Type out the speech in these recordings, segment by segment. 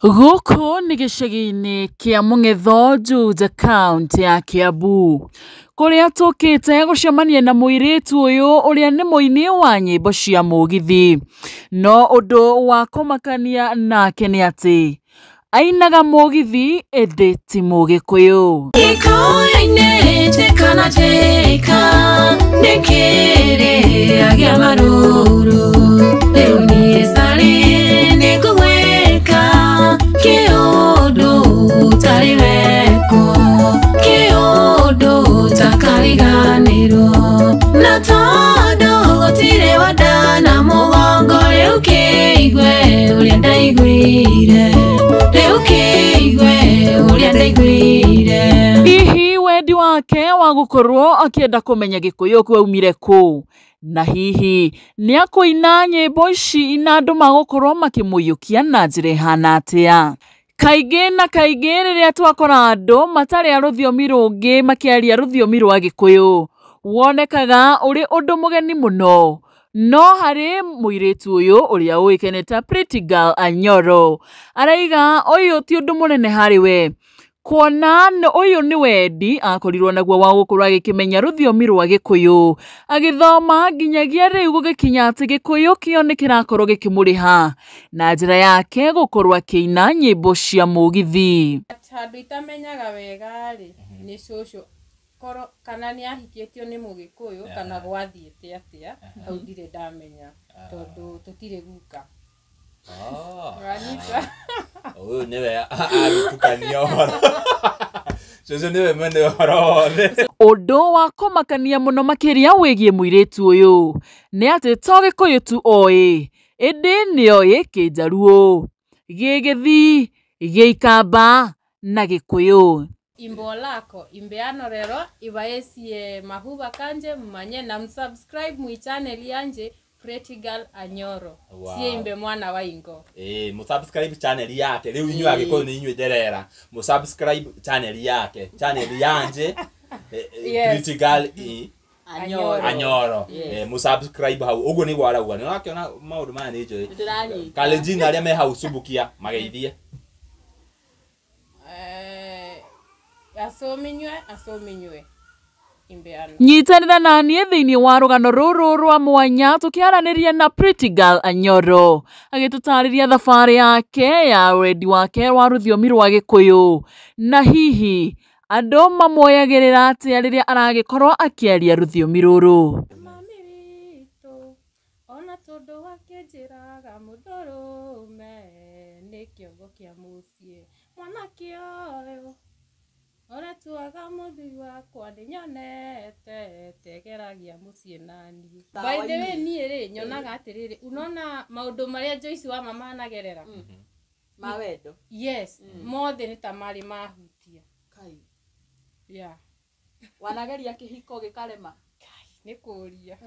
Gũkũ nĩ gĩcagi-inĩ kĩa Mũng'etho, Juja, kaũntĩ ya Kiambu, kũrĩa tũkĩte gũcemania na mũirĩtu ũyũ ũrĩa nĩ mũini wa nyĩmbo cia mũgithi. No ũndũ wa kũmakania nake nĩ atĩ ainaga mũgithi ĩndĩ ti mũgĩkũyũ. Gĩkũyũ-inĩ njĩka na njĩka nĩ kĩrĩa gĩa marũrũ, rĩu niĩ carĩ nĩ ngũgwĩka kĩũndũ ũtarĩ wekwo, kĩũndũ ũtakariganĩrwo, na tondũ gũtirĩ wanda na mũgongo, rĩu kĩigue ũrĩa ndaiguire, rĩu kĩigue ũrĩa ndaiguire. Hihi wendi wake wa gũkorwo akĩenda kũmenya gĩkũyũ kwaumire kũ? Na hihi nĩ akũina nyĩmbo ici na andũ magũkorwo makĩmũiyũkia na njĩra ĩhana atĩa? Kaingĩ na kaingĩ rĩrĩa twakora andũ matarĩ a rũthiomi rũngĩ makĩaria rũthiomi rwa gĩkũyũ, wonekaga ũrĩ ũndũ mũgeni mũno. No harĩ mũirĩtu ũyũ ũrĩa ũĩkaine ta Pretty Girl Anyoro, araiga ũyũ ti ũndũ mũnene harĩ we, kuona ũyũ nĩ wendi akorirwo naguo wa gũkorwo agĩkĩmenya rũthiomi rwa gĩkũyũ, agĩthoma nginyagia rĩu gũgĩkinya atĩ gĩkũyũ kĩo nĩ kĩrakorwo gĩkĩmũrĩha na njĩra yake gũkorwo akĩina nyĩmbo cia mũgithi. Handũ itamenyaga wega rĩ, nĩ cũcũ korwo kana nĩ ahikĩtio nĩ mũgĩkũyũ kana gwathiĩte atĩa, hau ndirĩ ndamenya tondũ tũtirĩ guka. Ũranyita? Ũyũ nĩwe agĩtukania ũhoro. Cũcũ nĩwe mwene ũhoro wothe. Ũndũ wa kũmakania mũno makĩria wĩgiĩ mũirĩtu ũyũ nĩ atĩ to gĩkũyũ tu oĩ, ĩndĩ nĩoĩ kĩnjaruo, gĩgĩthii, gĩikamba na gĩkũyũ. Imbo lako imbeano rero ibaesie mahuba kanje mmanye na msubscribe mwi channel yanje Pretty Girl Anyoro. Wow. Sie imbe mwana wa ingo. Musubscribe channel yake. Rĩu inyuĩ agĩkũyũ nĩ inyuĩ nderera. Musubscribe channel yake. Channel yanje Yes. Pretty Girl Anyoro. Anyoro. Yes. Musubscribe hau. Ũguo nĩguo arauga. Nĩ ũrakĩona maũndũ maya nĩ njũĩ. Nĩndĩranyita. Kalenjin arĩa me hau Subukia mageithie. Asominywe asominywe imbeano. Nyitanĩra na niĩ thĩinĩ wa rũgano rũrũ rwa mwanya tũkĩaranĩria na Pretty Girl Anyoro agĩtũtarĩria thabarĩ yake ya wendi wake wa rũthiomi rwa gĩkũyũ, na hihi andũ mamuoyagĩrĩra atĩa rĩrĩa aragĩkorwo akĩaria rũthiomi rũrũ. Mami witũ ona tondũ wakĩnjĩraga mũndũrũme nĩ kĩongo kĩa mũciĩ, mwanake ũyũ ũratuaga mũthuri wakwa nĩnyonete tegeragia mũciĩ naniĩ. By the way niĩ rĩ nyonaga atĩrĩrĩ, unaona maũndũ marĩa Joyce wa mama anagerera Ma wendo. Yes, mothe nĩ ta marĩ mahutia. Kai. Yeah. Wanageria kĩhiko gĩkarema. Nĩ kũria.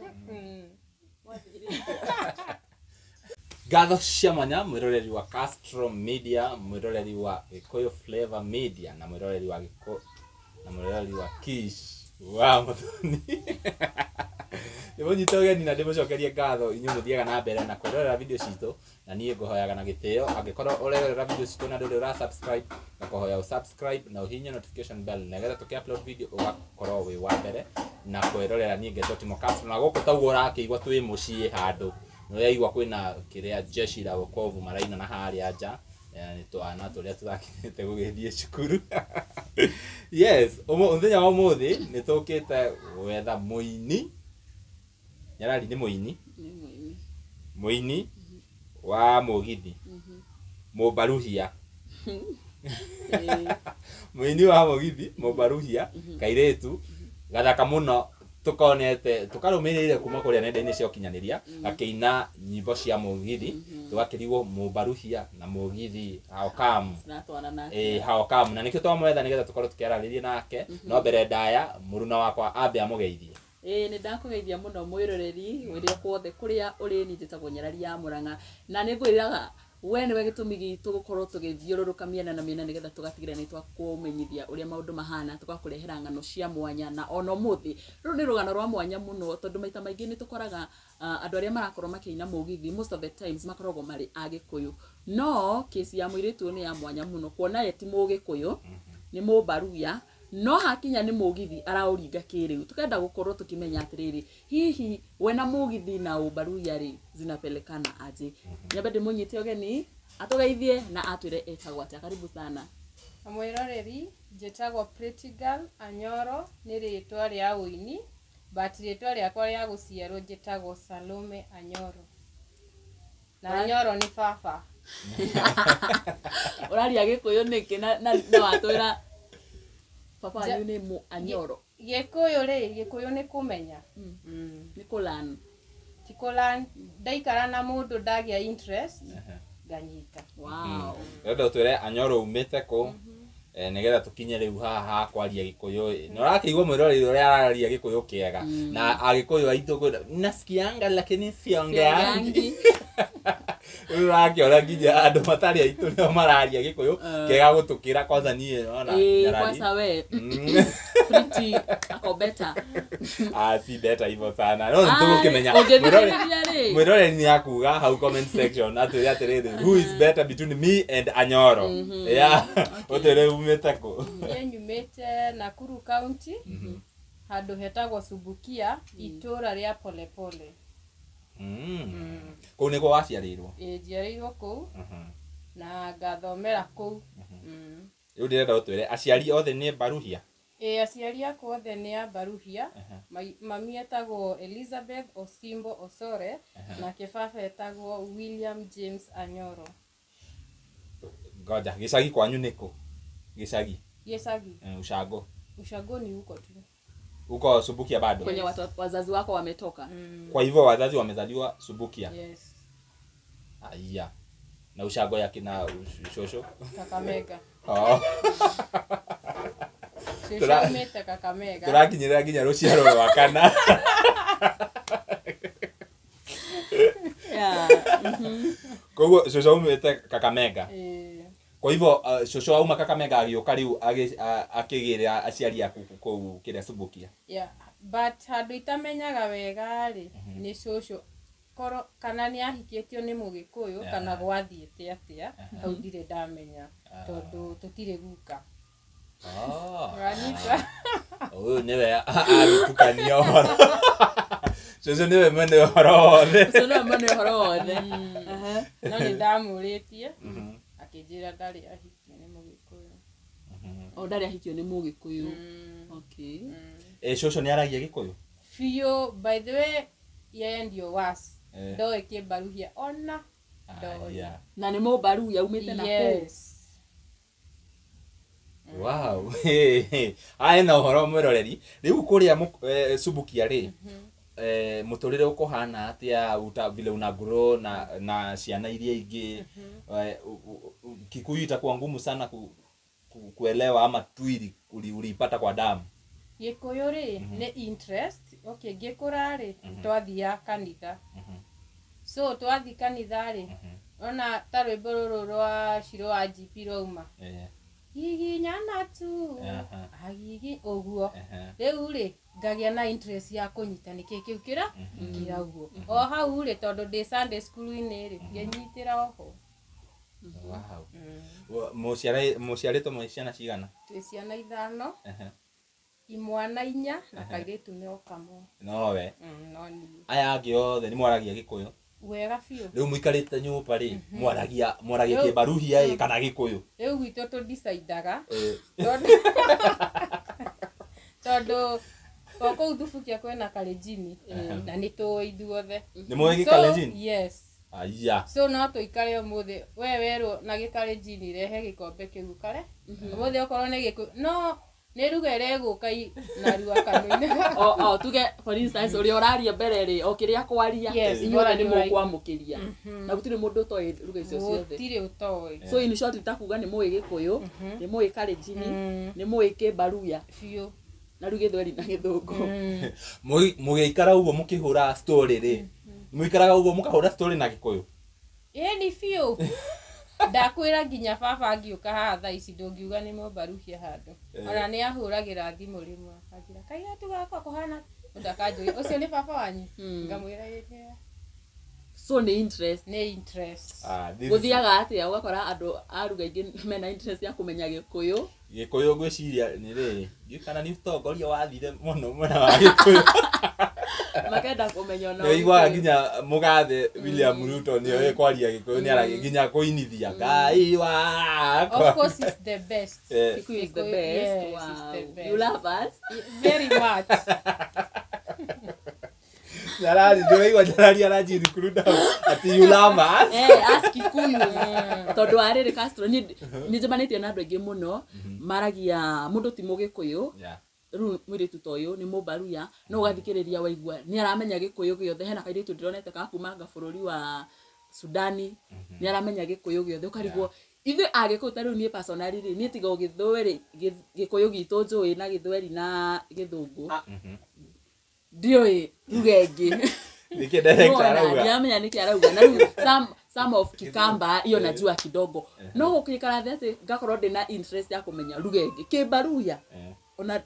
Ngatho cia mwanya mwĩroreri wa Castro Media, mwĩroreri wa Gĩkũyũ Flavor Media na mwĩroreri wa Gĩkũ na mwĩroreri wa Kish wa Muthoni. Ndĩmũnyite ũgeni na ndĩmũcokerie ngatho inyuĩ mũthiaga na mbere na kwĩrorera video citũ, na niĩ ngũhoyaga na gĩtĩo angĩkorwo ũrerorera video citũ na ndũrĩ ũra subscribe, na kũhoya ũsubscribe na ũhihinye notification bell nĩgetha tũkĩ upload video ũgakorwo wĩ wa mbere na kwĩrorera. Niĩ ngetwo Timo Castro na gũkũ taguo ũrakĩigua twĩ mũciĩ handũ nĩũraigua kwĩna kĩrĩa jeshi la wokovu maraina na harĩa nja, nĩ twana tũrĩa tũrakinĩte gũgĩthiĩ cukuru. Yes, mũthenya wa ũmũthĩ nĩ tũkĩte gwetha mũini. Nyarari nĩ mũini. Mũini wa mũgithi. Mũmbaruhia. Mũini wa mũgithi, mũmbaruhia, kairĩtu gathaka mũno tukonete tukarũmĩrĩire kuma kũrĩa nenda-inĩ cia ũkinyanĩria gakĩina nyĩmbo cia mũgithi, tũgakĩrigwo mũmbaruhia na mũgithi how come? How come? Na nĩkĩo twamwetha nĩgetha tũkorwo tũkĩaranĩria nake. No mbere ndaya mũruna wakwa ambe amũgeithie. Nĩ ndakũgeithia mũno mwĩroreri ũrĩa kuothe kũrĩa ũrĩ, niĩ njĩtagwo Nyarari ya Mũrang'a na nĩ ngwĩraga We nĩwe gĩtũmi gitũ gũkorwo tũgĩthiũrũrũka mĩena na mĩena nĩgetha tũgatigĩrĩra nĩ twakũmenyithia ũrĩa maũndũ mahana, tũgakũrehera ng'ano cia mwanya. Na ona ũmũthĩ rũrũ nĩ rũgano rwa mwanya mũno, tondũ maita maingĩ nĩ tũkoraga andũ arĩa marakorwo makĩina mũgithi most of the times makoragwo marĩ Agĩkũyũ, no kesi ya mũirĩtu ũyũ nĩ ya mwanya mũno, kuona ye ti Mũgĩkũyũ, nĩ Mũmbaruya, no hakinya nĩ mũgithi araũringa kĩrĩu. Tukenda gũkorwo tũkĩmenya atĩrĩrĩ, hihi we na mũgithi na ũmbaruya rĩ zinapelekana aje? Nyambe ndĩmũnyite ũgeni atũgeithie na atwĩre etagwo atĩa. Karibu sana. Mwĩroreri, njĩtagwo Pretty Girl Anyoro, nĩ rĩtwa rĩa ũini, but rĩtwa rĩakwa rĩa gũciarwo njĩtagwo Salome Anyoro. Na Anyoro nĩ baba. Ũraria Gĩkũyũ nĩkĩ na watwĩra baba wanyu nĩ mũ Anyoro? Gĩkũyũ rĩ, Gĩkũyũ nĩ kũmenya. Nĩ kũlan. Ti kũlan, ndaikara na mũndũ ndagĩa interest, nganyita. Wow. Ndĩrenda ũtwĩre Anyoro umĩte kũ, nĩgetha tũkinye rĩu haha kwaria Gĩkũyũ. Na ũrakĩigua mwĩroreri ũrĩa araria Gĩkũyũ kĩega, na Agĩkũyũ aitũ kwĩna nasikianga lakini siongeangi. Rĩu ũrakĩona nginya andũ matarĩ aitũ nĩo mararia Gĩkũyũ kĩega gũtũkĩra. Kwanza niĩ ona nyarari. Kwanza we Pretty ako better. Ah, si better hivyo sana. No nĩtũgũkĩmenya. Ũngĩthikĩrĩria rĩ, Mwĩroreri nĩ akuga hau comment section atwĩre atĩrĩrĩ, who is better between me and Anyoro? Yeah, ũtwĩre umĩte kũ. Niĩ nyumĩte Nakuru County, handũ hetagwo Subukia, itũra rĩa Polepole. Kũu nĩkuo waciarĩirwo? Ĩĩ, njiarĩirwo kũu na ngathomera kũu. Rĩu ndĩrenda ũtwĩre aciari othe nĩ Mbaruhia? Ĩĩ, aciari akwa othe nĩ a Mbaruhia. Mami etagwo Elizabeth Osimbo Osore, nake baba etagwo William James Anyoro. Ngoja, gĩcagi kwanyu nĩkũ? Gĩcagi? Gĩcagi. Ushago. Ushago ni huko tu. Huko Subukia bado? Kwenye wazazi wako wametoka. Kwa hivyo wazazi wamezaliwa Subukia? Yes. Aya. Na ushago ya kina shosho? Kakamega. Oh. Shosho umĩte Kakamega. Tũrakinyĩrĩra nginya rũciaro rwa kana. Yeah. Koguo shosho umĩte Kakamega. Ĩĩ. Kwa hivyo shosho auma Kakamega agĩũka rĩu akĩgĩra aciari aku kũu kĩrĩa Subukia. Yeah, but handũ itamenyaga wega rĩ, nĩ cũcũ korwo kana nĩ ahikĩtio nĩ Mũgĩkũyũ kana gwathiĩte atĩa, hau ndirĩ ndamenya tondũ tũtirĩ guka. Ũranyita? Ũyũ nĩwe agĩtukania ũhoro. Cũcũ nĩwe mwene ũhoro wothe. Ũcio nĩwe mwene ũhoro wothe. No nĩ ndamũrĩtie akĩnjĩra ndarĩ ahikio nĩ Mũgĩkũyũ. O ndarĩ ahikio nĩ Mũgĩkũyũ. Okay. Cũcũ nĩ aragia Gĩkũyũ? Biũ, by the way, yeye ndio was. Ndoĩ Kĩmbaruhia ona ndoĩ. Na nĩ Mũmbaruya umĩte na kũu. Yes. Wow. Aya na ũhoro mwĩroreri. Rĩu kũrĩa Subukia rĩ, mũtũrĩre ũkũhana atĩa vile una grow na ciana iria ingĩ? Kikuyu itakuwa ngumu sana kuelewa ama twiri uliipata kwa damu? Gĩkũyũ rĩ nĩ interest. Okay, ngĩkũra rĩ twathiaga kanitha. So twathiĩ kanitha rĩ, ona ta rwĩmbo rũrũ rwa Shiro wa GP rwauma, giginyana tu agigi ũguo. Rĩu rĩ ngagĩa na interest ya kũnyita nĩkĩ kĩu kĩra kĩraugwo o hau rĩ, tondũ ndĩ Sunday school-inĩ rĩ ngĩnyitĩra oho. Wow. Mũciarĩtwo mwĩ ciana cigana? Twĩ ciana 5, imwana 4 na kairĩtu no kamwe. Nowe? No niĩ. Aya angĩ othe nĩ mwaragia Gĩkũyũ? Wega biũ. Rĩu mũikarĩte nyũmba rĩ, mwaragia Kĩmbaruhia ĩ kana Gĩkũyũ? Rĩu gwitũ tũdecidaga tondũ o kũu Thubukia kwĩna Kalenjini na nĩ tũĩ ithuothe. Nĩ mũĩ Gĩkalenjini? Yes. Aya. So no tũikare ũmũthĩ we werwo na Gĩkalenjini rehe gĩkombe kĩu ũkare. Ũmũthĩ okorwo nĩ Gĩkũyũ no nĩ ruga ĩregũka narua kanua-inĩ. O tuge for instance ũrĩa ũraria mbere rĩ, o kĩrĩa kwaria inyuothe nĩ mũkwamũkĩria. Na gũtirĩ mũndũ ũtoĩ ruga icio ciothe. Gũtirĩ ũtoĩ. So in short takuga nĩ mũĩ Gĩkũyũ, nĩ mũĩ Kalenjini, nĩ mũĩ Kĩmbaruya. Biũ. Na rĩu Gĩthweri na Gĩthũngũ. Mũgĩikara ũguo mũkĩhũra story rĩ, mũikaraga ũguo mũkahũra story na Gĩkũyũ? Ĩni biũ. Ndakwĩra nginya baba angiũka haha thaa ici ndũngiuga nĩ mũmbaruhia handũ. Ona nĩ ahũragĩra thimũ rĩmwe akanjĩra kairĩtu gakwa kũhana mũndũ akanjũria ũcio nĩ baba wanyu, ngamwĩra ĩĩ. So nĩ interest. Nĩ interest. Ah, this is- Gũthiaga atĩa ũgakora andũ a ruga ingĩ mena interest ya kũmenya Gĩkũyũ? Gĩkũyũ ngwĩciria nĩ rĩrĩ, ndiũĩ kana nĩ ũtongoria wathire mũno mwena wa Gĩkũyũ. Makenda kũmenya ona Nĩ ũiguaga Gĩkũyũ. nginya mũgathe William Ruto nĩ oĩ kwaria Gĩkũyũ, nĩ aragia nginya kũinithia Ngai wakwa. Of course it's the best. Kikuyu is the Gĩkũyũ, best. yes, it's Wow. the best. You love us. Very much. Nyarari, ndĩraigua Nyarari aranjia thukuru ndau ati you love us. Ask Kikuyu. Tondũ wa rĩrĩ Castro, niĩ njemanĩtie na andũ aingĩ mũno maragia mũndũ ti mũgĩkũyũ. Yeah. Rĩu mũirĩtu ta ũyũ nĩ mũmbaruya, no ũgathikĩrĩria waigua nĩ aramenya Gĩkũyũ gĩothe. Hena kairĩtu ndĩronete ka kumanga bũrũri wa Sudani, nĩ aramenya Gĩkũyũ gĩothe. Ũkarigwo ithuĩ Agĩkũyũ ta rĩu niĩ personally rĩ, niĩ tiga o Gĩthweri, Gĩkũyũ gitũ njũĩ na Gĩthweri na Gĩthũngũ, ndiũĩ ruga ĩngĩ. Nĩkĩ director arauga? Ndiramenya nĩkĩ arauga. Na rĩu some of Kikamba iyo najua kidogo, no gũgĩikara thĩ atĩ ngakorwo ndĩna interest ya kũmenya ruga ĩngĩ Kĩmbaruya ona.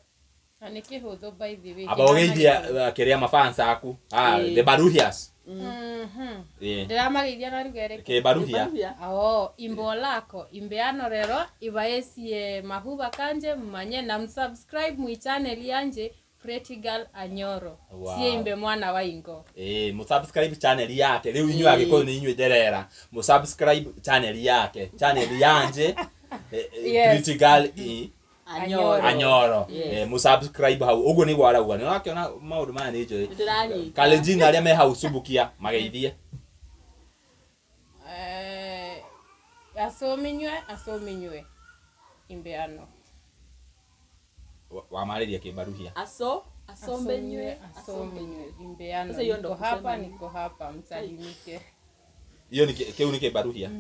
Na nĩ kĩhũthũ by the way. Amba ũgeithia kĩrĩa mafans aku. The Baruhias. Ndĩramageithia na ruga ĩrĩkũ? Kĩmbaruhia. Kĩmbaruya. Oh, imbo lako imbeano rero ibaesie mahuba kanje mmanye na msubscribe mwi channel yanje Pretty Girl Anyoro. Wow. Sie imbe mwana wa ingo. Mũsubscribe channel yake. Rĩu inyuĩ Agĩkũyũ nĩ inyuĩ nderera. Mũsubscribe channel yake. Channel yanje. Yes. Pretty Girl i Anyoro. Anyoro. Yes. Mũsubscribe hau. Ũguo nĩguo arauga. Nĩ ũrakĩona maũndũ maya nĩ njũĩ. Nĩndĩranyita. Kalenjin arĩa me hau Subukia mageithie. Asominywe asominywe imbeano. Wamarĩria Kĩmbaruhia. Aso asombenywe asominywe imbeano. Sasa hiyo ndo Niko hapa, kusema nini? niko hapa msalimike. Iyo nĩ kĩu nĩ Kĩmbaruhia.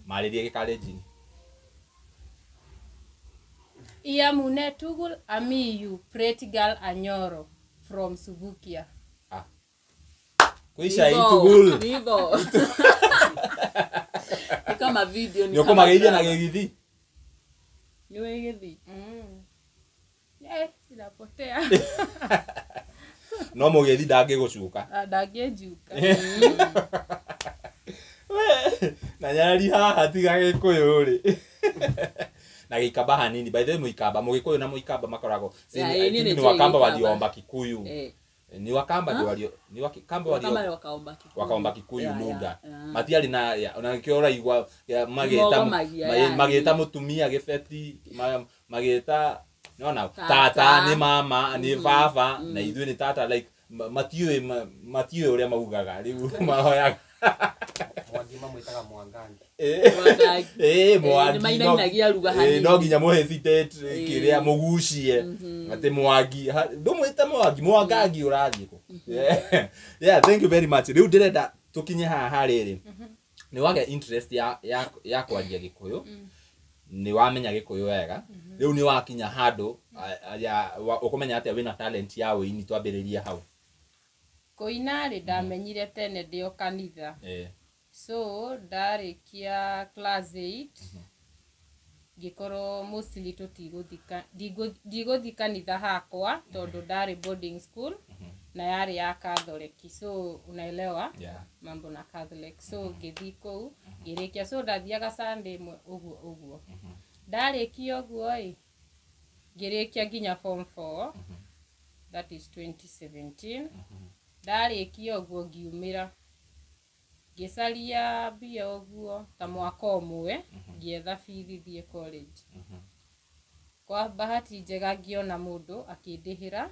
Marĩrie Gĩkalenjin. Iyamune tugul amiyu Pretty Girl Anyoro from Subukia. Kwisha itugul. Hivyo. Ni kama video ni Nĩ ũkũmageithia na Gĩgithi. Ni wewe Gĩthii. Inapotea. No mũgĩthi ndangĩgũcuka. Ndangĩnjuka. Na Nyarari haha tiga Gĩkũyũ rĩ. Na Gĩikamba hanini. By the way, Mũikamba, Mũgĩkũyũ na Mũikamba makoragwo. Yeah, I niĩ think nĩ ni njũĩ Wakamba Gĩikamba. waliomba Kikuyu. Ni Wakamba ndio walio ni Wakamba walio Wakamba wakaomba Kikuyu. wakaomba Kikuyu Yeah, lugha. yeah. Matiarĩ na ona nĩkĩo ũraigua magĩta Mogomagia, yani. magĩta mũtumia gĩbeti, magĩta nĩwona Tata. tata nĩ mama nĩ baba na ithuĩ nĩ tata, like matiũĩ matiũĩ ũrĩa maugaga rĩu mahoyaga. Mwangi mamwĩtaga Mwangangi. Mwangangi. Mwangi. Nĩmainainagia lugha hanini. No nginya mũhesitate kĩrĩa mũgucie atĩ Mwangi ndũmwĩte Mwangi, Mwangangi ũrathiĩ kũ? Yeah, thank you very much. Rĩu ndĩrenda tũkinye haha rĩrĩ, nĩ wagĩa interest ya kwaria Gĩkũyũ, nĩ wamenya Gĩkũyũ wega, rĩu nĩ wakinya handũ ũkũmenya atĩa wĩna talent ya ũini? Twambĩrĩrie hau. Kũina rĩ, ndamenyire tene ndĩ o kanitha. So ndarĩkia class 8 ngĩkorwo mostly tũtigũthika ndigũthi kanitha hakwa tondũ ndarĩ boarding school na yarĩ ya Catholic, so unaelewa mambo na Catholic. So ngĩthiĩ kũu ngĩrĩkia, so ndathiaga Sunday ĩmwe ũguo ũguo. Ndarĩkia ũguo ĩ, ngĩrĩkia nginya form 4, that is 2017. Ndarĩkia ũguo ngiumĩra ngĩcaria mbia ũguo ta mwaka ũmwe, ngĩetha bithi thiĩ college. Kwa bahati njega ngĩona mũndũ akĩndĩhĩra,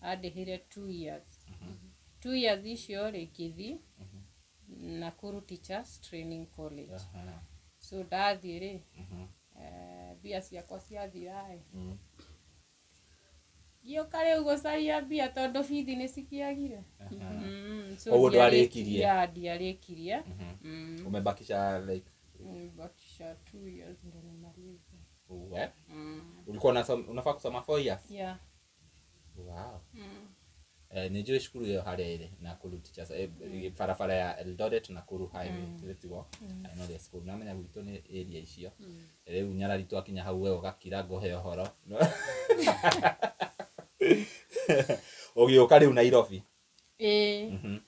andĩhĩre 2 years. 2 years icio rĩ, ngĩthiĩ Nakuru Teachers Training College. So ndathiĩ rĩ, mbia ciakwa ciathira ĩ, ngĩũka rĩu gũcaria mbia tondũ bithi nĩ cikĩagire. So Koguo ndwarĩkirie? Yeah, ndiarĩkirie. Umebakisha like Nimebakisha 2 years ndo nimalize. We? Ulikuwa unafaa kusoma 4 years? Yeah. Wow. Nĩ njũĩ cukuru ĩyo harĩa ĩrĩ Nakuru Teachers, barabara ya Eldoret Nakuru Highway, tiguo? I know the school. Namenya gwitũ nĩ area icio. Rĩu nyarari twakinya hau we ũgakira ngũhe ũhoro. Ũgĩũka rĩu Nairobi. Ĩĩ.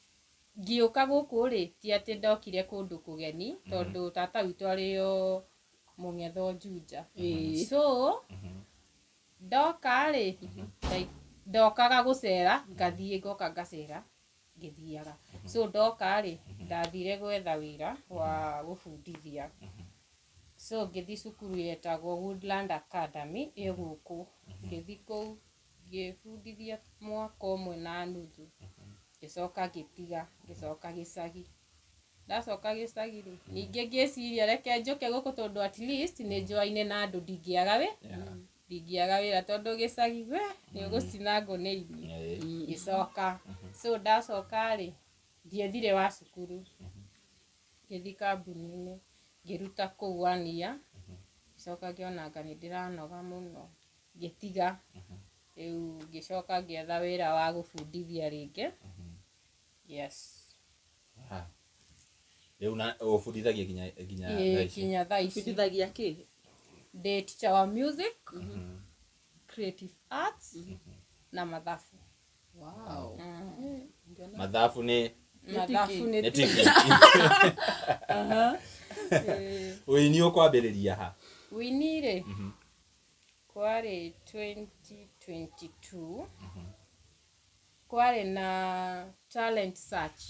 Ngĩũka gũkũ rĩ, ti atĩ ndokire kũndũ kũgeni, tondũ tata witũ arĩ o Mũng'etho Juja. So ndoka rĩ, ndokaga gũcera, ngathiĩ ngoka ngacera, ngĩthiaga. So ndoka rĩ, ndathire gwetha wĩra wa gũbundithia. So ngĩthiĩ cukuru yetagwo Woodland Academy ĩ gũkũ. Ngĩthiĩ kũu ngĩbundithia mwaka ũmwe na nuthu. Ngĩcoka ngĩtiga, ngĩcoka gĩcagi. Ndacoka gĩcagi rĩ, ningĩ ngĩciria reke njũke gũkũ tondũ at least nĩ njũaine na andũ, ndingĩaga wĩ ndingĩaga wĩra tondũ gĩcagi we nĩ ũgũcinangwo nĩ ini. Ngĩcoka. So ndacoka rĩ, ndiethire wa cukuru. Ngĩthiĩ kambuni-inĩ, ngĩruta kũu one year. Ngĩcoka ngĩona anga nĩ ndĩranoga mũno, ngĩtiga. Rĩu ngĩcoka ngĩetha wĩra wa gũbundithia rĩngĩ. Yes. Rĩu na ũbundithagia nginya thaa ici? Nginya thaa ici. Bundithagia kĩ? Ndĩ teacher wa music, creative arts na mathabu. Wow. Mathabu nĩ Mathabu nĩ nĩ tiki. Ũini ũkwambĩrĩria ha? Ũini rĩ, kwarĩ 2022, kwarĩ na talent search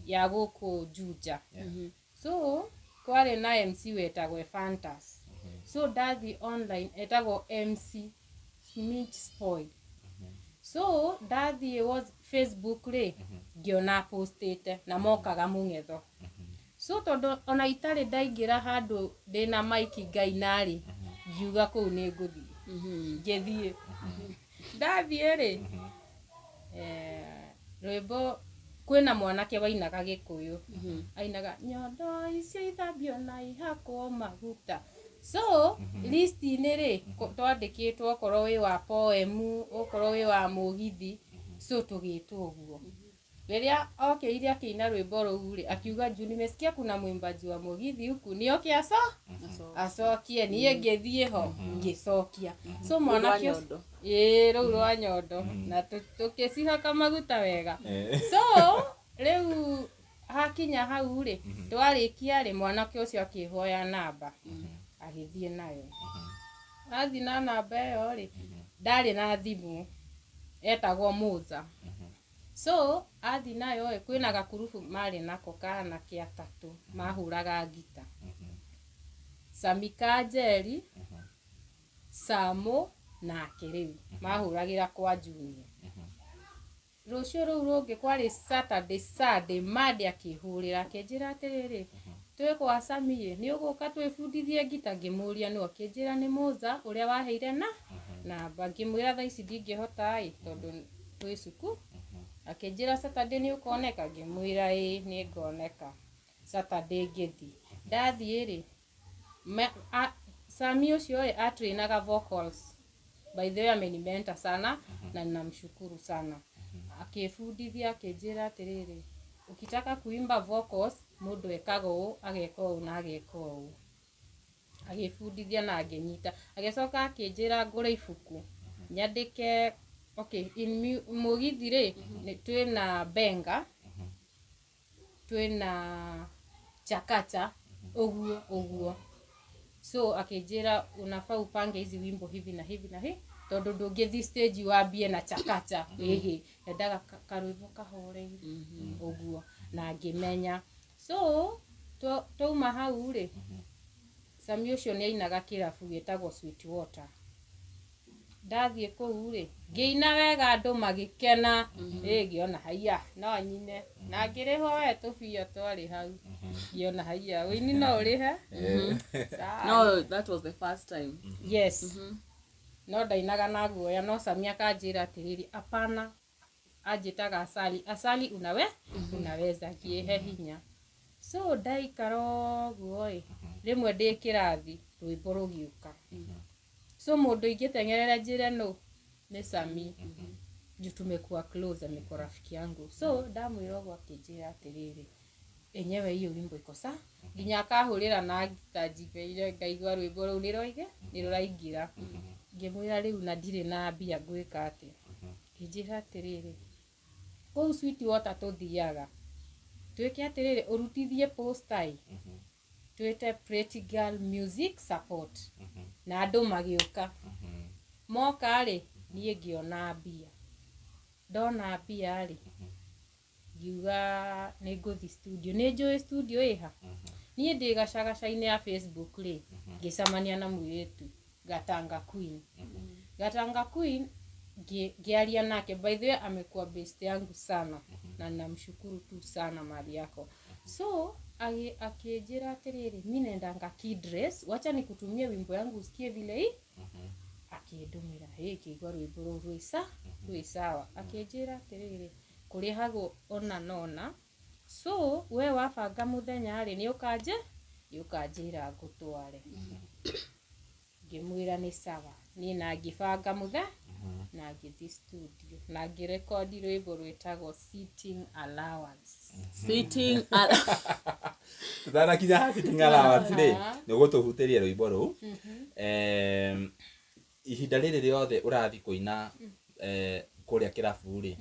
ya gũkũ Juja. So kwarĩ na MC wetagwo Ephantus. So ndathiĩ online etagwo MC Smith Spoil. So ndathiĩ Facebook rĩ, ngĩona postĩte na mokaga Mũng'etho. So tondũ ona itarĩ ndaingĩra handũ ndĩna mic ngaina rĩ, ngiuga kũu nĩ ngũthiĩ. Ngĩthiĩ. Ndathiĩ rĩ, rwĩmbo kwĩna mwanake wainaga Gĩkũyũ. Ainaga nyondo icio ithambio na ihakwo maguta. So list-inĩ rĩ, twandĩkĩtwo okorwo wĩ wa poem, okorwo wĩ wa mũgithi, so tũgĩtwo ũguo. Rĩrĩa okĩire akĩina rwĩmbo rũu rĩ, akiuga juu nimesikia kuna mwimbaji wa mũgithi huku, nĩoke acokie. Niĩ ngĩthiĩ ho ngĩcokia. So mwanake ũcio, ĩĩ rũu rwa nyondo, na tũkĩcihaka maguta wega. So rĩu hakinya hau rĩ, twarĩkia rĩ, mwanake ũcio akĩhoya namba, agĩthiĩ nayo. Athiĩ na namba ĩyo rĩ, ndarĩ na thimũ, etagwo Mũza. So athiĩ nayo ĩ, kwĩna gakurubu marĩ nako ka anake atatũ mahũraga ngita. Samika Njeri, Samo nake rĩu mahũragĩra kwa Junior. Rũciũ rũu rũngĩ kwarĩ Saturday, Sunday, Monday akĩhũrĩra akĩnjĩra atĩrĩrĩ, twĩ kwa Sami ĩ, nĩ ũgũka twĩbundithie ngita? Ngĩmũria nũ, akĩnjĩra nĩ Mũza ũrĩa waheire na namba. Ngĩmwĩra thaa ici ndingĩhota ĩ, tondũ twĩ cukuru. Akĩnjĩra Saturday nĩ ũkoneka? Ngĩmwĩra ĩ, nĩ ngoneka. Saturday ngĩthiĩ. Ndathiĩ rĩ, Sami ũcio ĩ, atrainaga vocals. By the way amenimenta sana na ninamshukuru sana. Akĩbundithia akĩnjĩra atĩrĩrĩ, ukitaka kuimba vocals mũndũ ekaga ũũ, ageka ũũ na ageka ũũ. Agĩbundithia na ngĩnyita. Agĩcoka akĩnjĩra ngũre ibuku nyandĩke. Okay, in mũgithi rĩ, twĩna benga, twĩna chakacha, ũguo ũguo. So akĩnjĩra unafaa upange hizi wimbo hivi na hivi na hivi, tondũ ndũngĩthiĩ stage wambie na chakacha. Ĩhĩ, endaga karwĩmbo kahoreire ũguo, na ngĩmenya. So twauma hau rĩ, Sami ũcio nĩ ainaga kĩrabu gĩtagwo Sweet Water. Ndathiĩ kũu rĩ, ngĩina wega andũ magĩkena. Ĩ, ngĩona haiya no nyine, na ngĩrĩhwo we tũbia twarĩ hau. Ngĩona haiya ũini no ũrĩhe. No, that was the first time. Yes. No ndainaga na guoya, no Sami akanjĩra atĩrĩrĩ, apana, anjĩtaga Asali, Asali unaweza, ngĩhe hinya. So ndaikara ũguo ĩ, rĩmwe ndĩ kĩrathi rwĩmbo rũgĩũka. So mũndũ ingĩteng'erera njĩre nũ nĩ Sami. Juu tumekuwa close, amekuwa rafiki yangu. So ndamwĩra ũguo akĩnjĩra atĩrĩrĩ, enyewe hiyo wimbo iko sawa. Nginya akahũrĩra na ngita njibeire ngaigua rwĩmbo rũu nĩroige nĩrũraingĩra. Ngĩmwĩra rĩu na ndirĩ na mbia ngwĩka atĩa. Ngĩnjĩra atĩrĩrĩ, kũu Sweet Water tũthiaga twĩke atĩrĩrĩ, ũrutithie poster ĩ twĩte Pretty Girl Music Support, na andũ magĩũka. Moka rĩ, niĩ ngĩona mbia. Ndona mbia rĩ, ngiuga nĩ ngũthiĩ studio. Nĩ njũĩ studio ĩha. Niĩ ndĩ gacagaca-inĩ ya Facebook rĩ, ngĩcemania na mũirĩtu Gatanga Queen. Gatanga Queen ngĩaria nake, by the way amekuwa best yangu sana na namshukuru tu sana mali yako. So akĩnjĩra atĩrĩrĩ, mi nendanga kidress, wacha nikutumie wimbo yangu usikie vile hii. Akĩndũmĩra, hĩ ngĩigua rwĩmbo rũu rwĩ sawa. Akĩnjĩra atĩrĩrĩ, kũrĩhagwo ona nona, so we wabanga mũthenya rĩ, nĩ ũkanjĩra ngũtware. Ngĩmwĩra nĩ sawa. Niĩ na ngĩbanga mũthenya na ngĩthiĩ studio na ngĩrekondi rwĩmbo rwĩtagwo Sitting Allowance. Sitting Tutanakinya ha sitting allowance rĩ, nĩ ũgũtũhutĩria rwĩmbo rũu. Ihinda rĩrĩ rĩothe ũrathiĩ kũina kũrĩa kĩrabu rĩ,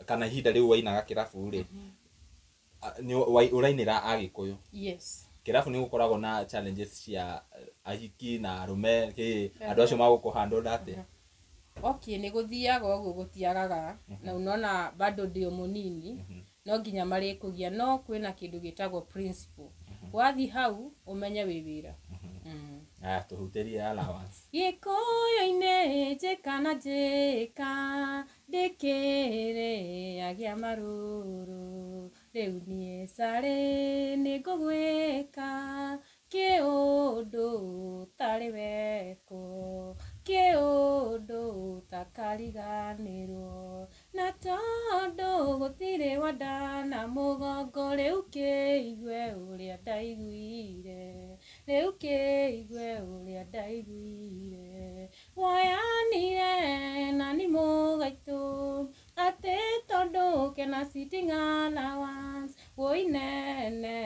kana ihinda rĩu wainaga kĩrabu rĩ, nĩ ũrainĩra Agĩkũyũ? Yes. Kĩrabu nĩ gũkoragwo na challenges cia ahiki na arũme kĩ andũ acio magũkũhandwo atĩa? Okay, nĩ gũthiaga ũguo gũtiagaga, na unaona bado ndĩ o mũnini, no nginya marĩkũgia, no kwĩna kĩndũ gĩtagwo principle. Wathiĩ hau ũmenye wĩ wĩra. Aya, tũhutĩrie allowance. Gĩkũyũ-inĩ njĩka na njĩka ndĩkĩrĩ agĩa marũrũ, rĩu niĩ carĩ nĩ ngũgwĩka kĩũndũ ũtarĩ wekwo, kĩũndũ ũtakariganĩrwo, na tondũ gũtirĩ wanda na mũgongo, rĩu kĩigue ũrĩa ndaiguire, rĩu kĩigue ũrĩa ndaiguire. Woyanire na nĩ mũgaitũ atĩ tondũ kena sitting allowance, wũinene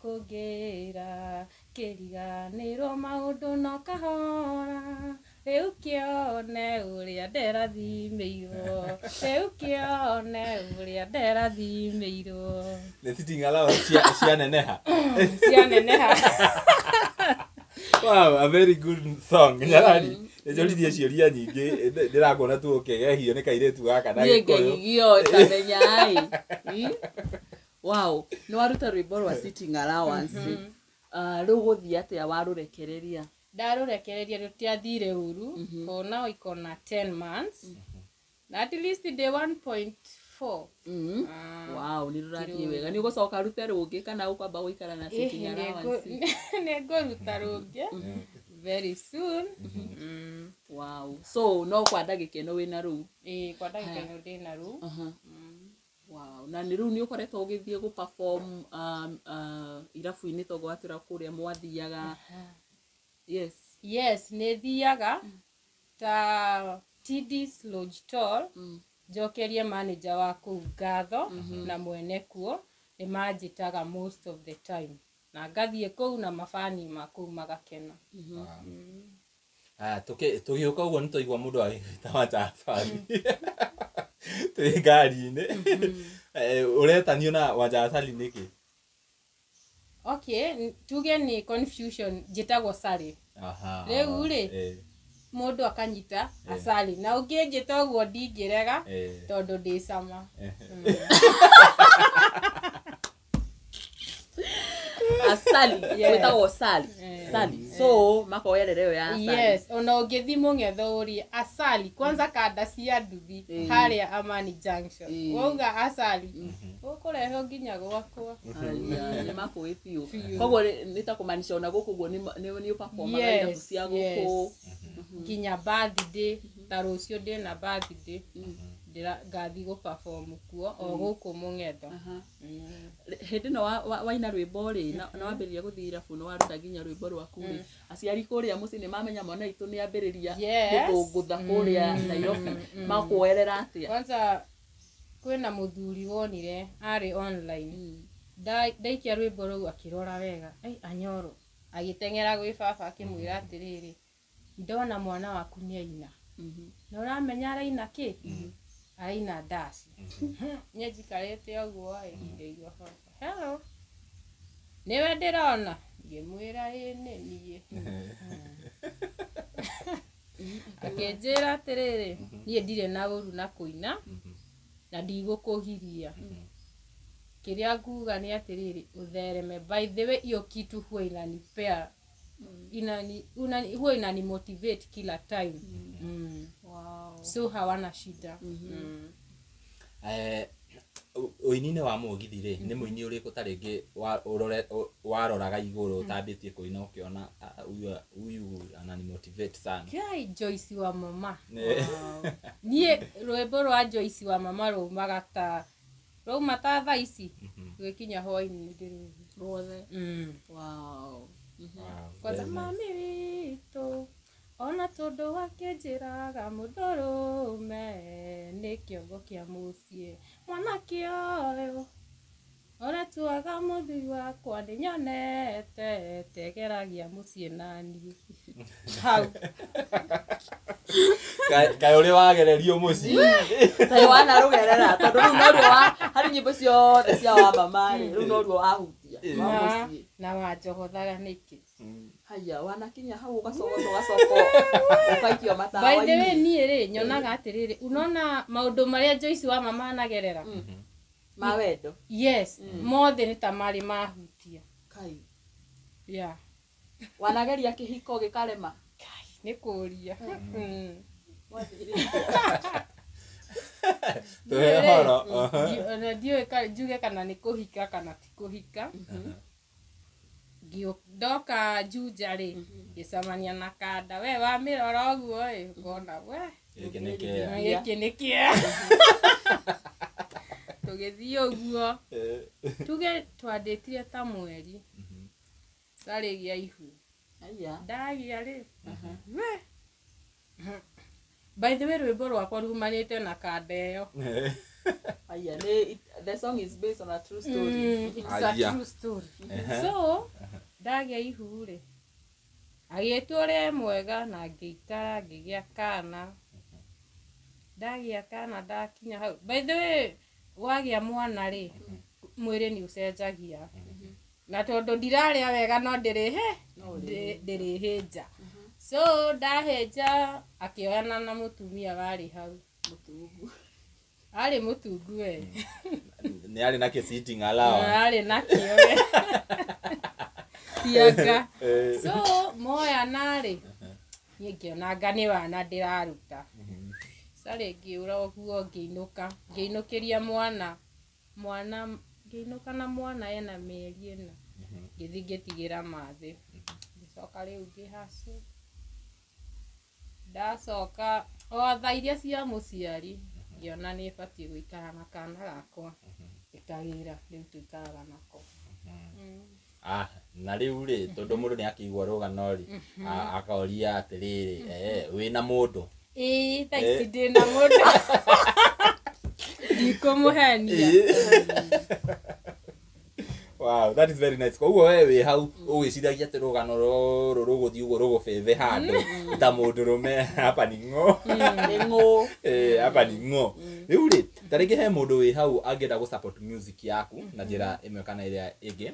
kũngĩra kĩriganĩrwo maũndũ no kahora, rĩu kĩone ũrĩa nderathimĩirwo, rĩu kĩone ũrĩa nderathimĩirwo. Nĩ sitting allowance cianeneha. Cianeneha. Wow, a very good song. Nyarari, nĩnjũririe ciũria nyingĩ, ndĩrakuona tu ũkĩgehio nĩ kairĩtu gaka na niĩ Gĩkũyũ. ngegigio tamenyai. Wow, nĩ waruta rwĩmbo rwa sitting allowance. Rĩu gũthiĩ atĩa warũrekereria? Ndarũrekereria rũtiathire ũru. For now iko na 10 months na at least ndĩ 1.4. Wow, nĩ rũrathiĩ wega. Nĩ ũgũcoka rute rũngĩ kana ũkwamba gũikara na sitting allowance? Nĩ ngũruta rũngĩ very soon. Wow, so no kwa ndagĩka ĩno wĩna rũu? Ĩĩ, kwa ndagĩka ĩno ndĩna rũu. Wow, na nĩ rĩu nĩ ũkoretwo ũgĩthiĩ gũ perform irabu-inĩ toguo watwĩra kũrĩa mwathiaga? Yes. Yes, nĩ thiaga ta TD's Lodge Tall. Njokerie manager wa kũu ngatho na mwene kuo, nĩ manjĩtaga most of the time na ngathiĩ kũu na mabani ma kũu magakena. Aya, tũgĩũka ũguo nĩ twaigua mũndũ agĩta Wanja Asali twĩ ngari-inĩ. Ũretanio na Wanja Asali nĩkĩ? Okay, tuge nĩ confusion, njĩtagwo Sally. Rĩu rĩ, mũndũ akanyita Asali, na ũngĩnjĩta ũguo ndingĩrega tondũ ndĩ cama. Asali. Yes. Wĩtagwo Sally? Sally, so makoerera ĩyo ya Asali. Yes, ona ũngĩthi mũng'etho ũrie Asali kwanza kanda cia nduthi harĩa Amani Junction, wauga Asali ũkũrehwo nginya gwakwa. Aya, nĩ makũĩ biũ, koguo nĩ ta kũmaanisha ona gũkũ ũguo nĩ ũperformaga irabu cia gũkũ? Nginya birthday, ta rũciũ ndĩna birthday. Ngathi gũ perform kuo o gũkũ Mũng'etho. Hĩndĩ ĩno waina rwĩmbo rĩ, na wambĩrĩria gũthiĩ irabu, nĩ waruta nginya rwĩmbo rwaku rĩ, aciari kũrĩa mũciĩ nĩ mamenya mwana witũ nĩ ambĩrĩria gũthũngũtha kũrĩa Nairobi, makuoerera atĩa? Kwanza kwĩna mũthuri wonire arĩ online, ndaikia rwĩmbo rũu akĩrora wega, ai Anyoro, agĩteng'era gwĩ baba akĩmwĩra atĩrĩrĩ, ndona mwana waku nĩ aina, na ũramenya araina kĩ? Araina ndaci. Niĩ njikarĩte ũguo ĩ, ngĩigua baba, hello, nĩwe ndĩrona? Ngĩmwĩra ĩ nĩ niĩ. Akĩnjĩra atĩrĩrĩ, niĩ ndirĩ na ũru na kũina na ndigũkũgiria, kĩrĩa nguga nĩ atĩrĩrĩ, ũthereme. By the way, hiyo kitu huwa inanipea huwa inani motivate kila time. Wow. So hawana shida. Ũini-inĩ wa mũgithi rĩ, nĩ mũini ũrĩkũ ta rĩngĩ waroraga igũrũ ũtambĩtie kũina ũkĩona huyu anani motivate sana? Kai Joyce wa mama. Niĩ rwĩmbo rwa Joyce wa mama raumaga ta rauma ta thaa ici rwĩkinya hwaĩ-inĩ ndĩrũĩ ruothe. Wow. Kwanza mami witũ ona tondũ wakĩnjĩraga mũndũrũme nĩ kĩongo kĩa mũciĩ, mwanake ũyũ ũretuaga mũthuri wakwa nĩnyonete tegeragia mũciĩ naniĩ. Hau. Kaĩ ũrĩ wagererio mũciĩ? Kaĩ wanarũgerera, tondũ rĩu noruo harĩ nyĩmbo ciothe cia wa mama rĩ, rĩu noruo wahutia wa mũciĩ. Na wanjogothaga nĩkĩ? Haya, wanakinya hau ũgacogotwo, ũgacoka ũkaikio matawa-inĩ. By the way, niĩ rĩ nyonaga atĩrĩrĩ, unaona maũndũ marĩa Joyce wa mama anagerera ma wendo? Yes, mothe nĩ ta marĩ mahutia. Kai. Yeah. Wanageria kĩhiko gĩkarema? Kai, nĩ kũria. Tũhe horo. Ona ndiũĩ njuge kana nĩ kũhika kana ti kũhika. Ndoka Juja rĩ, ngĩcemania na kanda, we wamĩrora ũguo ĩ, ũkona we gĩkĩ nĩ kĩa. Gĩkĩ nĩ kĩa. Tũgĩthiĩ ũguo, tuge twandĩtire ta mweri, carĩ gĩa ihu. Ndagĩa rĩ, we. By the way, rwĩmbo rwakwa rumanĩte na kanda ĩyo. Aya, the song is based on a true story. It's a true story. So, ndagĩa ihu rĩ, agĩtua ũrĩa mwega na ngĩikara ngĩgĩa kana. Ndagĩa kana ndakinya hau. By the way, wagĩa mwana rĩ, mwĩrĩ nĩ ũcenjagia. Na tondũ ndirarĩa wega no ndĩrĩhĩnja. So ndahĩnja akĩoyana na mũtumia warĩ hau. Mũtungu. Arĩ mũtungu we. Nĩ arĩ na kĩ-sitting allowance. Arĩ nakĩo we. Tianga. So moyana rĩ, niĩ ngĩona anga nĩ wana ndĩraruta. Carĩ ngĩũra ũguo ngĩinũka, ngĩinũkĩria mwana, mwana ngĩinũka na mwana ena mĩeri ĩna. Ngĩthiĩ ngĩtigĩra mathĩ. Ngĩcoka rĩu ngĩhacu. Ndacoka o thaa iria cia mũciari, ngĩona nĩ batiĩ gũikara na kana gakwa. Ngĩkagĩra, rĩu tũikaraga nako. Na rĩu rĩ, tondũ mũndũ nĩ akĩigua rũgano rĩ, akoria atĩrĩrĩ, wĩna mũndũ? Ĩĩ, thaa ici ndĩna mũndũ. Ndikũmũhenia. Wow, that is very nice. Koguo we wĩ hau ũgwĩciragia atĩ rũgano rũrũ rũgũthiĩ ũguo rũgũbĩthĩ handũ ta mũndũrũme hapa ni ng'o. Nĩ ng'o. Hapa ni ng'o. Rĩu rĩ, ta rĩngĩ he mũndũ wĩ hau angĩenda gũ support music yaku na njĩra ĩmwe kana ĩrĩa ĩngĩ,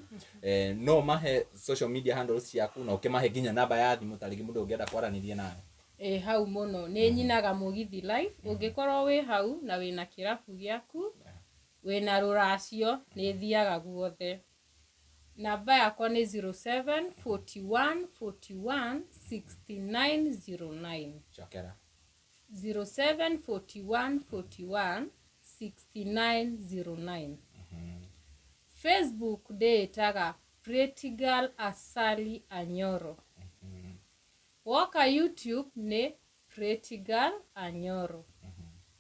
no mahe social media handles ciaku na ũkĩmahe nginya namba ya thimũ ta rĩngĩ mũndũ ũngĩenda kwaranĩria nawe. Ĩ hau mũno, nĩ nyinaga mũgithi live, ũngĩkorwo wĩ hau na wĩna kĩrabu gĩaku, wĩna rũracio, nĩ thiaga guothe. Namba yakwa nĩ 07 41 41 69 09. Cokera. 07 41 41 69 09. Facebook ndĩĩtaga Pretty Girl Asali Anyoro. Woka YouTube nĩ Pretty Girl Anyoro.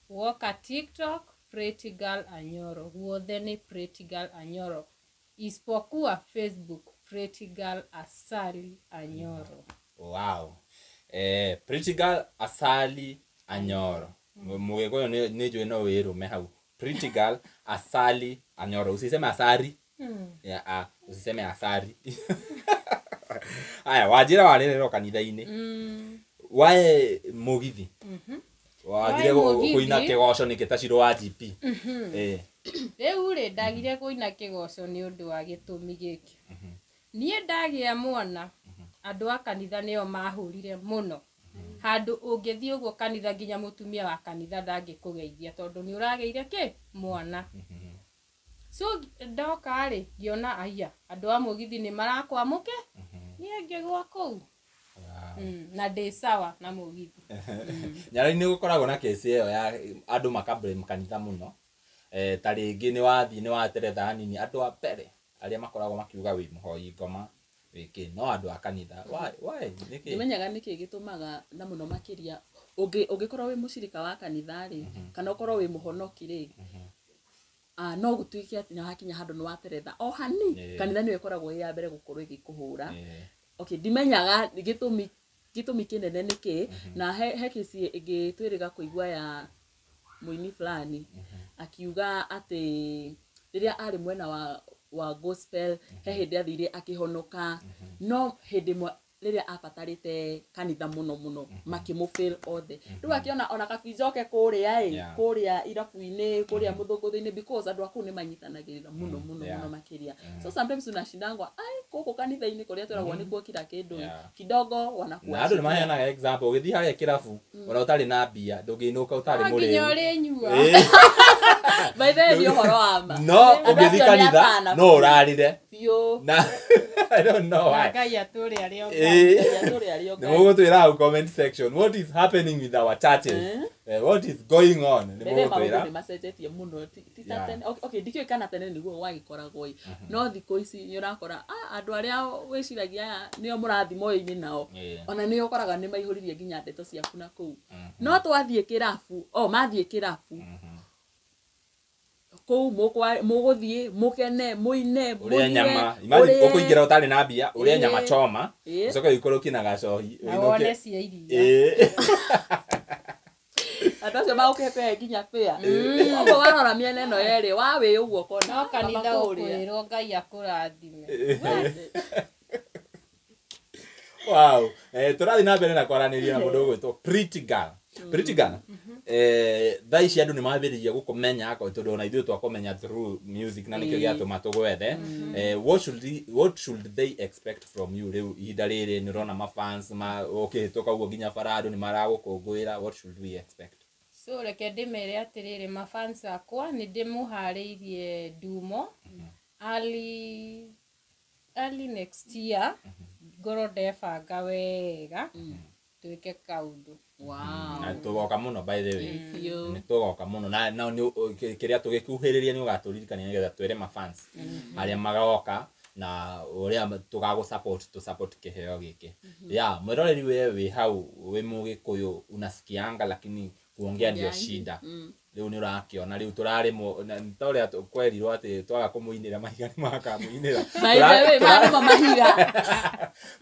Woka TikTok Pretty Girl Anyoro, guothe nĩ Pretty Girl Anyoro, isipokuwa Facebook Pretty Girl Asali Anyoro. Wow. Pretty Girl Asali Anyoro. Mũgĩkũyũ nĩ njũĩ no wĩrũme hau. Pretty Girl Asali Anyoro. Usiseme asari. Yeah, usiseme asari. Aya, wanjĩra warererwo kanitha-inĩ. Wae mũgithi. Wagire Wae mũgithi. Kũina kĩgoco nĩkĩ ta Shiro wa GP? Rĩu rĩ, ndagire kũina kĩgoco nĩ ũndũ wa gĩtũmi gĩkĩ. Niĩ ndagĩa mwana, andũ a kanitha nĩo mahũrire mũno. Handũ ũngĩthiĩ ũguo kanitha, nginya mũtumia wa kanitha ndangĩkũgeithia tondũ nĩ ũragĩire kĩ mwana. So ndoka rĩ, ngĩona aya andũ a mũgithi nĩ marakwamũke, niĩ ngĩgwa kũu. Na ndĩ sawa na mũgithi. Nyarari nĩ gũkoragwo na kesi ĩyo ya andũ makablame kanitha mũno. Ta rĩngĩ nĩ wathiĩ nĩ wateretha hanini, andũ a mbere arĩa makoragwo makiuga wĩ mũhoi ngoma wĩkĩ, no andũ a kanitha. Why? Nĩkĩ? Ndimenyaga nĩkĩ gĩtũmaga, na mũno makĩria ũngĩkorwo wĩ mũcirika wa kanitha rĩ, kana ũkorwo wĩ mũhonoki rĩ, no gũtuĩke atĩ nĩ hakinya handũ nĩ wateretha o hani, kanitha nĩyo ĩkoragwo ĩ ya mbere gũkorwo ĩgĩkũhũra. Okay, ndimenyaga gĩtũmi kĩnene nĩkĩ. Na he kesi ĩngĩ twĩrĩga kũigua ya mũini fulani akiuga atĩ rĩrĩa arĩ mwena wa gospel, he hĩndĩ athire akĩhonoka, no hĩndĩ ĩmwe rĩrĩa abatarĩte kanitha mũno mũno, makĩmũfail othe. Rĩu akĩona ona kabinjoke kũrĩa ĩ, kũrĩa irabu-inĩ, kũrĩa mũthũngũthĩ-inĩ, because andũ a kũu nĩ manyitanagĩrĩra mũno mũno mũno makĩria. So sometimes unashindangwa, ai, gũkũ kanitha-inĩ kũrĩa twĩragwo nĩkuo kila kĩndũ, kidogo Na andũ nĩ wanakuachilia. maheanaga example, ũgĩthiĩ harĩa kĩrabu ona ũtarĩ na mbia ndũngĩinũka ũtarĩ No nginya mũrĩu. ũrĩnyua. By the way, nĩ ũhoro wa ma. No Andũ ũngĩthiĩ acio nĩ kanitha atana no ũrarĩre. Biũ. Na I don't know Na why. Ngai atũrĩ arĩa o Ngai. Tũrĩ arĩa o Nĩ Ngai. mũgũtwĩra hau comment section what is happening with our churches. What is going on? Nĩ Mbere maũndũ mũgũtwĩra. nĩ macenjetie mũno, ti ta tene. Okay, ndikĩũĩ kana tene nĩguo gwagĩkoragwo ĩ, no thikũ ici nĩ ũrakora andũ arĩa wĩciragia aya nĩo mũrathiĩ moyo-inĩ nao, ona nĩo ũkoraga nĩ maihũririe nginya ndeto ciaku na kũu. No twathiĩ kĩrabu, o mathiĩ kĩrabu kũu, mũgũthiĩ mũkene, mũine, Ũrĩe mũnyue, nyama. Imagine ũrĩe. ũkũingĩra ũtarĩ na mbia, ũrĩe nyama choma, ũcoke ũikũrũkie na gacohi, Na ũinũke. wone cia iria. Andũ acio magũkĩhe nginya bĩa. Ũguo warora mĩena ĩno yerĩ wawĩ ũguo ũkona No kanitha kaba kũrĩa. ũkwĩrwo Ngai akũrathime. Wow. Tũrathiĩ na mbere na kwaranĩria na mũndũ ũgwĩtwo Pretty Girl. Pretty Girl. Thaa ici andũ nĩ mambĩrĩria gũkũmenya tondũ ona ithuĩ twakũmenya through music na nĩkĩo gĩatũma tũgwethe. What should they expect from you rĩu ihinda rĩrĩ? Nĩ ũrona mafans ma ũkĩhĩtũka ũguo nginya bara andũ nĩ maragũkũngũĩra. What should we expect? So reke ndĩmere atĩrĩrĩ, mafans akwa, nĩ ndĩmũharĩirie ndumo early next year. Ngorwo ndebanga wega twĩke kaũndũ. Wow. Na tũgoka mũno, by the way. Biũ. Nĩ tũgoka mũno na kĩrĩa tũgĩkuhĩrĩria nĩ ũgatũririkania nĩgetha twĩre mafans arĩa magoka na ũrĩa tũgagũ support, tũ support kĩheo gĩkĩ ya mwĩroreri. We wĩ hau wĩ mũgĩkũyũ, unasikianga lakini kuongea ndio shida. Rĩu nĩ ũrakĩona rĩu tũrarĩmwo ta ũrĩa kwerirwo atĩ twaga kũmũinĩra mahiga nĩ makamũinĩra. By the way, marũma mahiga.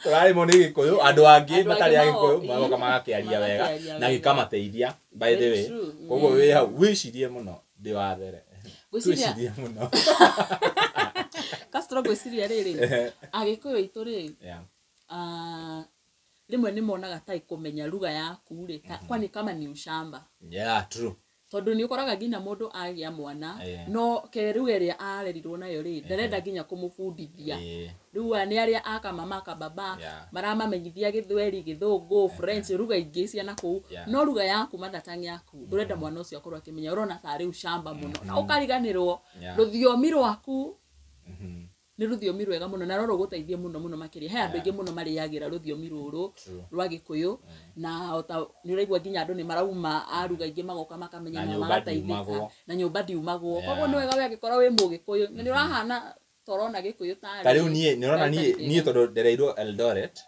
Tũrarĩmwo nĩ gĩkũyũ, andũ angĩ Andũ matarĩ angĩ a gĩkũyũ magoka magakĩaria wega magakĩaria na wega. gĩkamateithia, by the Very way. true. Koguo wĩ hau wĩcirie mũno, ndĩ wa mbere. Ngwĩciria Twĩcirie mũno. Castro, ngwĩciria rĩrĩ, agĩkũyũ aitũ rĩ, rĩmwe nĩ monaga ta kũmenya lugha yaku rĩ, kwani kama ni ushamba. Yeah, true. Tondũ nĩ ũkoraga nginya mũndũ agĩa mwana, no ke lugha ĩrĩa arerirwo nayo rĩ, ndarenda nginya kũmũbundithia. Rĩu aya nĩ arĩa aka mama aka baba, maramamenyithia gĩthweri, gĩthũngũ, French, lugha ingĩ ciana kũu, no lugha yaku, mother tongue yaku, ndũrenda mwana ũcio akorwo akĩmenya. Ũrona tarĩ ushamba mũno na ũkariganĩrwo rũthiomi rwaku nĩ rũthiomi rwega mũno na no rũgũteithie mũno mũno makĩria. He andũ aingĩ mũno marĩagĩra rũthiomi rũrũ rwa gĩkũyũ, na ota nĩ ũraigua nginya andũ nĩ marauma a lugha ingĩ magoka makamenya Na na nyũmba magateithĩka. ndiumagwo. Na nyũmba ndiumagwo. Koguo nĩ wega we angĩkorwo wĩ mũgĩkũyũ na nĩ ũrahana torona gĩkũyũ tarĩ Ta rĩu niĩ nĩ ũrona niĩ tarĩ niĩ tondũ ndereirwo Eldoret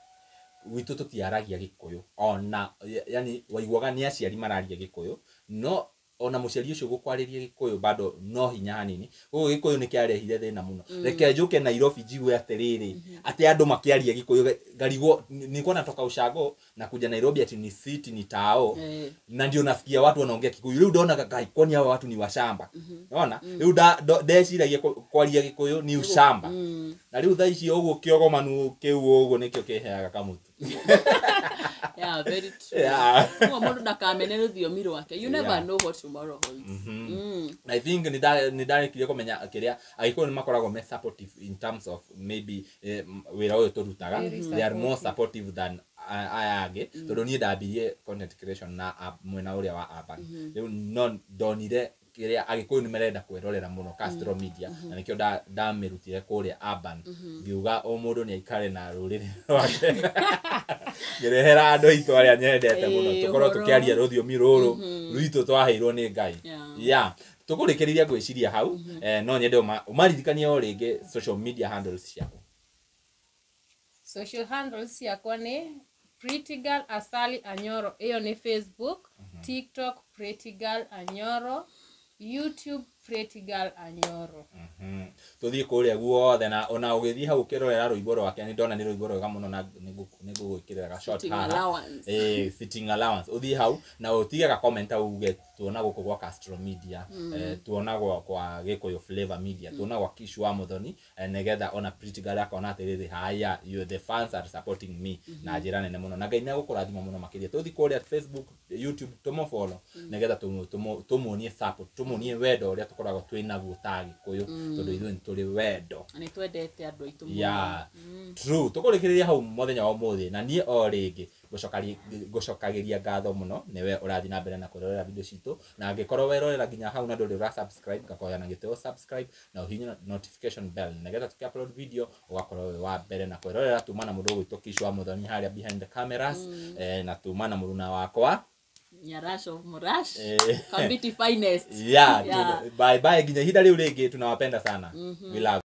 gwitũ tũtiaragia gĩkũyũ ona, yani waiguaga nĩ aciari mararia gĩkũyũ no Ona mũciari ũcio gũkwarĩria Gĩkũyũ bado no hinya hanini. Koguo Gĩkũyũ nĩ kĩarehire thĩna mũno. Reke njũke Nairobi njigue atĩrĩrĩ, atĩ andũ makĩaria Gĩkũyũ ngarigwo nilikuwa natoka ushago na kuja Nairobi ati ni city ni tao, na ndio nasikia watu wanaongea Kikuyu. Rĩu ndonaga Ngai, kwani hawa watu ni washamba? Unaona? Rĩu ndeciragia kwaria Gĩkũyũ ni ushamba. Na rĩu thaa ici ũguo kĩogomanu kĩu ũguo nĩkĩo kĩheaga kamũtu. Yeah, very true. Yeah. Koguo mũndũ ndakamene rũthiomi rwake. You never know what tomorrow holds. I think nĩ ndarĩkirie kũmenya kĩrĩa Agĩkũyũ nĩ makoragwo me supportive in terms of maybe wĩra ũyũ tũrutaga. They are more supportive than aya angĩ, tondũ niĩ ndambirie content creation na mwena ũrĩa wa urban. Rĩu no ndonire kĩrĩa Agĩkũyũ nĩ marenda kwĩrorera mũno Castro Media, na nĩkĩo ndamĩrutire kũrĩa urban, ngiuga o mũndũ nĩ aikare na rũrĩrĩ rwake, ngĩrehera andũ aitũ arĩa nyendete mũno, tũkorwo tũkĩaria rũthiomi rũrũ rwitũ twaheirwo nĩ Ngai. Yeah, tũkũrĩkĩrĩria ngwĩciria hau. No nyende ũmaririkanie o rĩngĩ social media handles ciaku. Social handles ciakwa nĩ Pretty Girl Asali Anyoro. Ĩyo nĩ Facebook, TikTok Pretty Girl Anyoro, YouTube Pretty Girl Anyoro. Tũthiĩ kũrĩa guothe, na ona ũgĩthiĩ hau ũkĩrorera rwĩmbo rwake nĩ ndona nĩ rwĩmbo rwega mũno, na nĩngũgwĩkĩrĩra ga short Sitting haha. allowance. Sitting allowance, ũthiĩ hau na ũtige ga comment uge tuona gũkũ gwa Castro Media, tuona kwa Gĩkũyũ Flavor Media, tuona gwa Kishu wa Muthoni, nĩgetha ona Pretty Girl akona atĩrĩrĩ, haya, you the fans are supporting me na njĩra nene mũno, na Ngai nĩ egũkũrathima mũno makĩria. Tũthiĩ kũrĩa Facebook, YouTube, tũmũfollow nĩgetha tũmuonie support, tũmuonie wendo ũrĩa tũkoragwo twĩ naguo ta Gĩkũyũ, tondũ ithuĩ nĩ tũrĩ wendo. Na nĩ twendete andũ aitũ mũno. Yeah, true. Tũkũrĩkĩrĩria hau mũthenya wa ũmũthĩ, na niĩ o rĩngĩ ngũcokagĩria ngatho mũno nĩwe ũrathiĩ na mbere na kwĩrorera video citũ, na angĩkorwo werorera nginya hau na ndũrĩ ũra subscribe, ngakoya na gĩtĩo subscribe na ũhihinye notification bell nĩgetha tũkĩ upload video ũgakorwo wĩ wa mbere na kwĩrorera. Tuma na mũndũ ũgwĩtwo Kishu wa Muthoni harĩa behind the cameras, na tuma na mũruna wakwa Nyarash of Murash. Kambiti finest. Yeah, Yeah. bye bye nginya ihinda rĩu rĩngĩ, tunawapenda sana. We love.